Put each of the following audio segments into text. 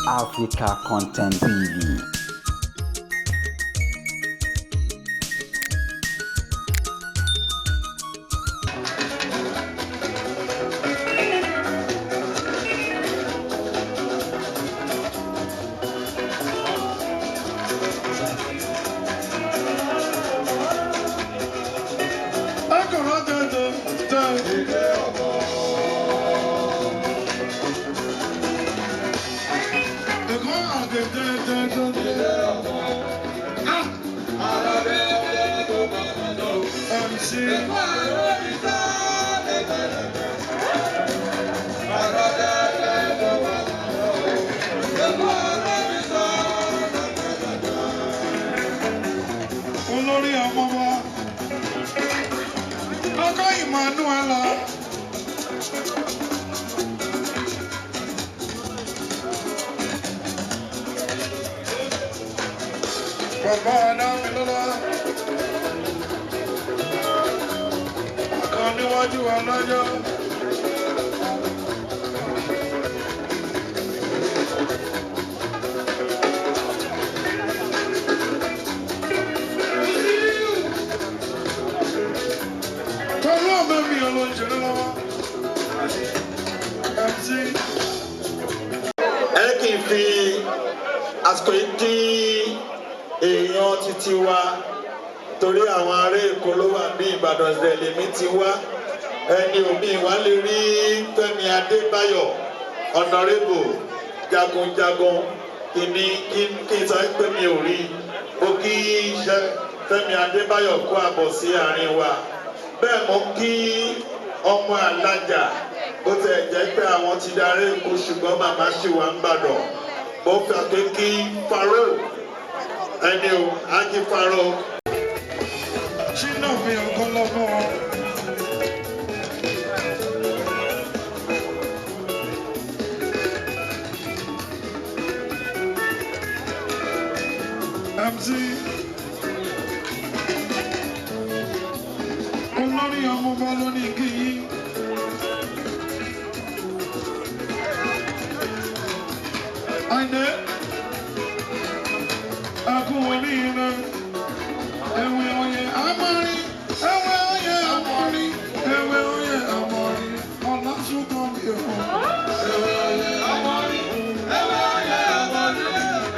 Africa Content TV. Olórí ọmọ wa ọkọ Emmanuela. Bàbá Adámilọ́lá kan níwájú alájọ́. Pẹ̀lú ọ̀bẹ mi ò lọ ìṣẹ̀lẹ̀ lọ́wọ́. MC. Ẹ kì í fi àsìkò yìí kí èèyàn títí wa, torí àwọn ará Èkó ló wà ní Ìbàdàn. Lèmi ti wá ẹni omi wá lè rí Fẹ́mi Adébáyọ̀, honourable jagunjagun kìíní. Kí n sọ pé mi ò rí mo kí Fẹ́mi Adébáyọ̀ kó àbọ̀ sí àárín wa. Bẹ́ẹ̀ mo kí ọmọ alájà, bó tẹ̀ jẹ́ pé àwọn ti darí Èkó, ṣùgbọ́n màmá ṣì wà ń bàdàn. Mo fẹ́ pé kí Faro ẹni o, Ájí Faro. Ṣínà mi ọ̀kan lọ́mọ. MC olórí ọmọọba ló ní kí yín. Àìdé ẹkún oríire, ewé oyè amọ̀rin, ewé oyè amọ̀rin, ewé oyè amọ̀rin, ọ̀làṣùkọ̀ mi ò. Ewé oyè amọ̀rin, ewé oyè amọ̀rin,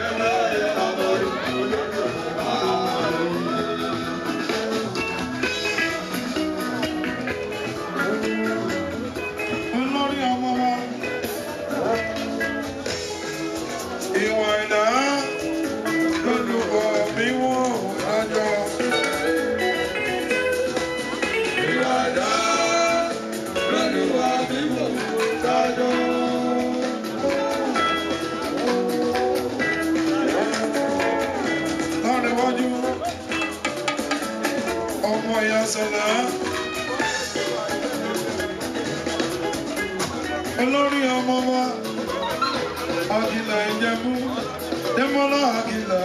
ewé oyè amọ̀rin, amọ̀rin. Olórí ọmọ wa, ìwà ìdá lólùkọ́ mi wò lájọ. Ìwà ìdá lólùkọ́ mi wò lájọ. Láríwájú, ọmọ ìyá Sọlá. Olórí ọmọ wa, Àkìlà Ìjẹ̀bú, Dẹ́mọ́lá Àkìlà.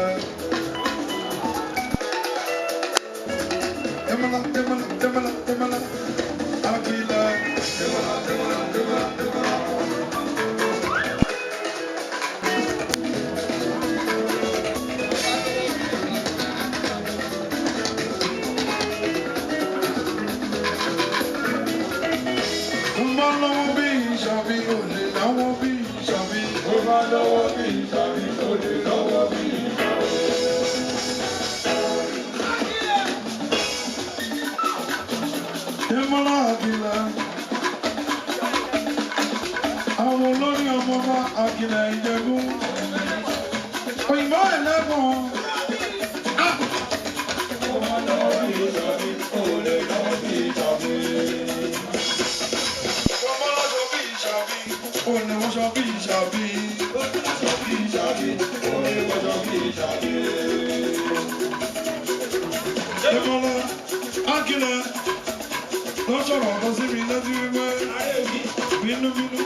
Dẹ́mọ́lá, Dẹ́mọ́lá, Dẹ́mọ́lá, Dẹ́mọ́lá, Àkìlà. Dẹ́mọ́lá, Dẹ́mọ́lá, Dẹ́mọ́lá, Dẹ́mọ́lá. Mo bá lọ́wọ́ bí ìṣàbí, òlè lọ́wọ́ bí ìṣàbí. Mo bá lọ́wọ́ bí ìṣàbí, òlè lọ́wọ́ bí ìṣàbí. Dẹ́mọ́lá Àkìlà. Àwọn olórí ọmọ ọba Àkìlà Ìjẹ̀bú. Òyìnbó ẹlẹ́gbọ̀n. Mo bá lọ́wọ́ bí ìṣàbí, òlè lọ́wọ́ bí ìṣàbí. Òní wọ́n sọ bí ìṣàbí. Òní wọ́n sọ bí ìṣàbí. Òní wọ́n sọ bí ìṣàbí. Dẹ́mọ́lá Àkìlà ló sọ̀rọ̀ kan sí mi létí wípé bínúbínú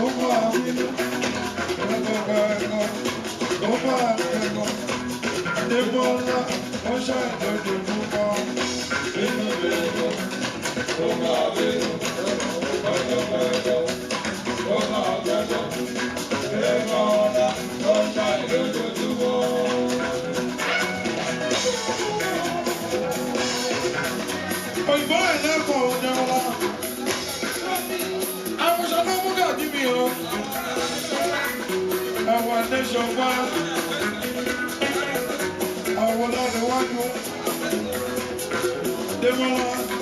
ó bá a bínú ẹ̀kọ́ ó bá a kẹ́kọ̀ọ́. Dẹ́mọ́lá ó ṣàìdọ́jú púpọ̀. Bínúbínú ó bá a bínú ẹ̀kọ́ ó bá a kẹ́kọ̀ọ́. Òyìnbó ẹlẹ́kọ̀ọ́ Dẹ́mọ́lá. Àwọn ṣọlá mú gàdí mi o. Àwọn Adéṣọgbá. Àwọn Ọlọ́rẹ̀wájú. Dẹ́mọ́lá.